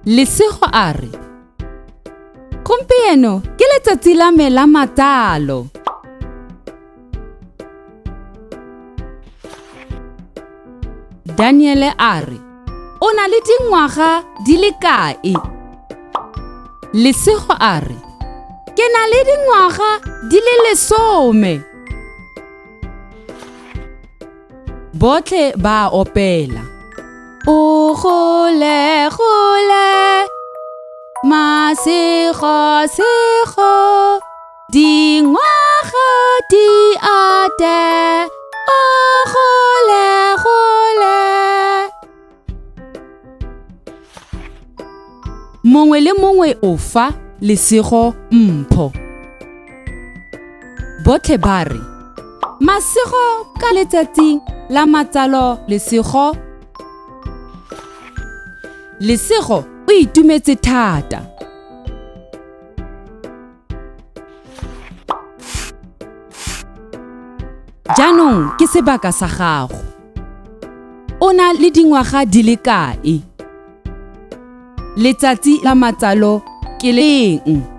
Lesego a re, Gompieno ke letsatsi la me la matsalo. Daniele a re, O na le dingwaga di le kae? Lesego a re, Ke na le dingwaga di le lesome. Botlhe ba a opela. O gole gole, masego sego, dingwaga di ate, o gole gole. Mongwe le mongwe o fa Lesego mpho. Botlhe ba re, Masego ka letsatsi la matsalo Lesego. Lesego o itumetse thata. Jaanong ke sebaka sa gago. O na le dingwaga di le kae? Letsatsi la matsalo ke leng?